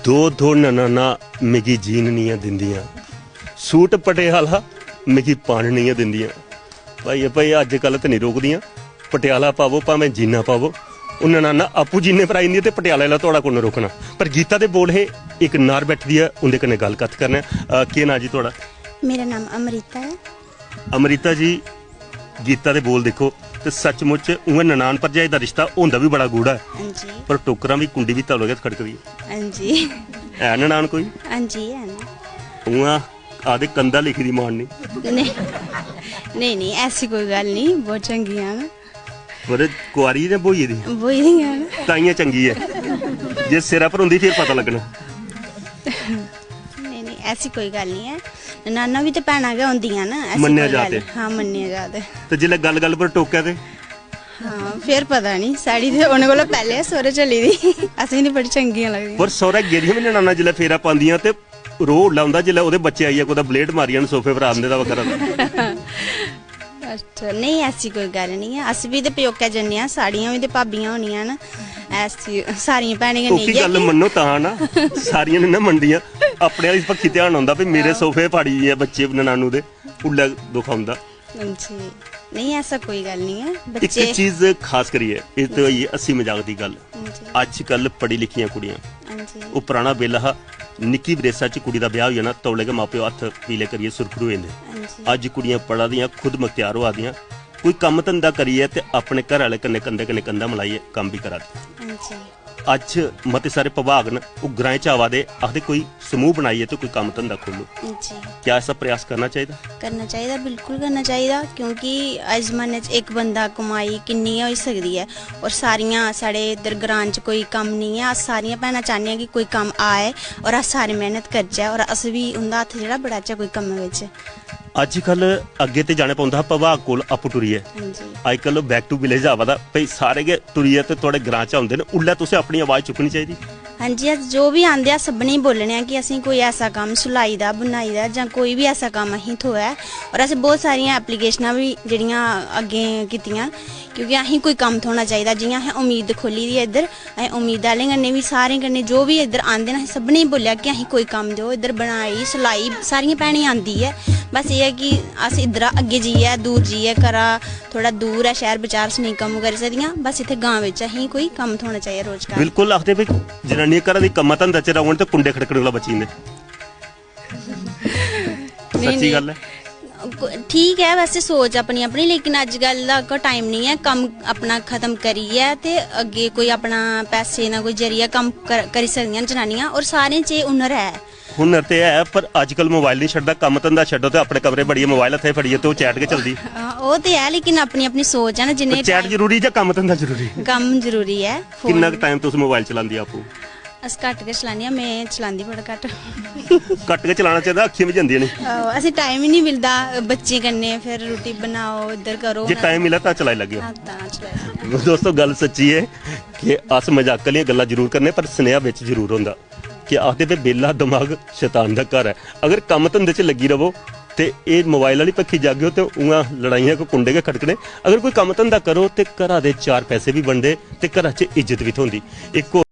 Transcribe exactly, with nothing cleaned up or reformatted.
दो दो ननाना मिगी जीन निं दिंदियां, सूट पटियाला मिगी पान निं दिंदियां। भाई, भाई, अज्जकल ते निं रोकदियां, पटियाला पावो भामें जीना पावो, ओह् ननाना आपूं जीने पर आई जंदी ते पटियाला आह्ला थुआढ़ा कु'न रोकना? पर गीता दे बोल हे, इक नार बैठी दी ऐ, उं'दे कन्नै गल्ल कत्थ करने आं। अ, केह् नांऽ जी थुआढ़ा? मेरा नाम अमृता ऐ। अमृता जी, गीता दे बोल दिक्खो ते सचमुच उ'आं ननान भरजाई दा रिश्ता होंदा बी बड़ा गूढ़ा ऐ, हां जी। पर टोकरां बी, कुंडी बी तौले गै खड़कदी ऐ। हां जी। है ननान कोई? हां जी, है ना। उ'आं आखदे कंधा लिखी दी मारनी। नेईं, नेईं, नेईं, ऐसी कोई गल्ल नेईं, बहुत चंगियां न। पर कुआरी जां ब्होई दी? ब्होई दियां न। ताइयां चंगी ऐ, जे सिरा पर होंदी फिर पता लग्गना। नेईं, नेईं, ऐसी कोई गल्ल नेईं ऐ। ननानां बी ते भैनां गै होंदियां न, ऐसी मन्नेआ कोई जा गल्ल ते। हां, मन्नेआ जा ते। ते जिसलै गल्ल गल्ल पर टोकै ते? हां, फिर पता नेईं, साढ़ी ते उ'नें कोला पैह्लें गै सौह्रे चली दी। असेंगी ते बड़ी चंगियां लगदियां। पर सौह्रे गेदियां बी ननानां जिसलै फेरा पांदियां ते रोह् उल्ला होंदा जिसलै ओह्दे बच्चे आइयै कुतै blade मारी जान सोफे पर आंदे दा बक्खरा। अच्छा, नेईं, ऐसी कोई गल्ल नेईं ऐ। अस बी ते प्योकै जन्ने आं, साढ़ियां बी ते भाबियां होनियां न। ऐसी सारियां भैनें कन्नै ओह्की इ'यै गल्ल कि मन्नो तां ना, सारियां नेईं ना मनदियां। अपने आह्ली पक्खी ध्यान औंदा, "भाई, मेरे हां। सोफे फाड़ी गे बच्चे ननानू दे।" उल्लै दुख औंदा। हां जी। नेईं, ऐसा कोई गल्ल नेईं ऐ। इक बच्चे चीज खास करियै, एह् ते होई हस्सी मजाक दी गल्ल। हां जी। अज्जकल पढ़ी लिखियां कुड़ियां, हां जी। ओह् पराना बेल्ला हा, निक्की बरेसा च कुड़ी दा ब्याह् होई जाना, तौले गै मां-प्यो हत्थ पीले करियै सुरखरू होई जंदे। हां जी। अज्ज कुड़ियां पढ़ा दियां, खुद मख्तियार होआ दियां, कोई कम्म धंधा करियै ते अपने घरै आह्ले कन्नै कंधे कन्नै कंधा मलाइयै कम्म बी करा दियां। हां जी। अज्ज मते सारे विभाग न, ओह् ग्राएं च आवा दे, आखदे कोई समूह बनाइयै ते कोई कम्म धंधा खोलो। जी। क्या ऐसा प्रयास करना चाहिदा? करना चाहिदा, बिल्कुल करना चाहिदा, क्योंकि अज्ज जमाने च इक बंदा कमाई किन्नी गै होई सकदी ऐ, और सारियां, साढ़े इद्धर ग्रां च कोई कम्म नेईं ऐ, अस सारियां भैनां चाह्न्ने आं कि कोई कम्म आए और अस सारे मेह्नत करचै और अस बी उं'दा हत्थ जेह्ड़ा बड़ाचै कोई कम्मै बिच। अज्जकल अग्गें ते जाना पौंदा हा विभाग कोल आपूं टुरियै। हां जी। अज्जकल back to village आवा दा, भई सारे गै टुरियै ते थुआढ़े ग्रां च औंदे न, उल्लै तुसें अपनी आवाज चुक्कनी चाहिदी। हां जी, अस जो बी आंदे, अस सभनें गी बोलने आं कि असेंगी कोई ऐसा कम्म सलाई दा, बुनाई दा जां कोई बी ऐसा कम्म असेंगी थ्होऐ। और असें बहुत सारियां एप्लीकेशनां बी जेह्ड़ियां अग्गें कीतियां, क्योंकि असेंगी कोई कम्म थ्होना चाहिदा। जि'यां असें उम्मीद खोह्ल्ली दी ऐ इद्धर, असें उम्मीद आह्लें कन्नै बी, सारें कन्नै, जो बी इद्धर आंदे न, असें सभनें गी बोलेआ कि असें कोई कम्म देओ, इद्धर बनाई, सलाई सारियें भैनें गी आंदी ऐ। बस एह् ऐ कि अस इद्धरा अग्गें जाइयै, दूर जाइयै, घरा थोह्ड़ा दूर ऐ शैह्र बजार, अस नेईं कम्म करी सकदियां। बस इत्थै गांव बिच्च असेंगी कोई कम्म थ्होना चाहिदा, रोजगार। बिल्कुल, आखदे भाई जनानियां घरा दी कम्मा धंदा च रौह्न ते कुंडे खड़कने कोला बची जंदे। नेईं, सच्ची नेईं। गल्ल ऐ। को-, ठीक ऐ वैसे सोच अपनी अपनी, लेकिन अज्जकल दा कोई टाइम नेईं ऐ। कम्म अपना खत्म करियै ते अग्गें कोई अपना पैसे दा कोई जरिया कम्म कर-, करी सकदियां न जनानियां, और सारें च एह् हुनर ऐ। हुनर ते है, पर अज्जकल मोबाइल निं छड्डदा। कम्म धंधा छड्डो ते अपने कमरे बड़ियै मोबाइल हत्थै फड़ियै ते ओह् चैट गै चलदी। हां, ओह् ते है, लेकिन अपनी अपनी सोच ऐ ना, जिन्ने चैट टाइम जरूरी जां कम्म धंधा जरूरी? कम्म जरूरी ऐ। फोन किन्ना कुछ टाइम तुस मोबाइल चलांदी आपूं? अस घट्ट गै चलाने आं, में चलांदी बड़ा घट्ट। घट्ट गै चलाना चाहिदा, अक्खियां बी जंदियां न। आहो, असें टाइम ही निं मिलदा, बच्चें कन्नै फिर रुट्टी बनाओ, इद्धर करो, जे टाइम मिलै तां चलाई लैगे। हां, तां चलाई लैगे। दोस्तो, गल्ल सच्ची ऐ कि अस मजाक आह्लियां गल्लां जरूर करने, पर सनेहा बिच जरूर होंदा कि आखदे, "बे, बेह्ला दमाग शैतान दा घर ऐ।" अगर कम्म धंधे च लग्गी रवो ते एह् मोबाइल आह्ली पक्खी जागेओ ते उ'आं लड़ाइयां को कुंडे गै खड़कने। अगर कोई कम्म धंधा करो ते घरा दे चार पैसे बी बनदे ते घरा च इज्जत बी थ्होंदी। इक होर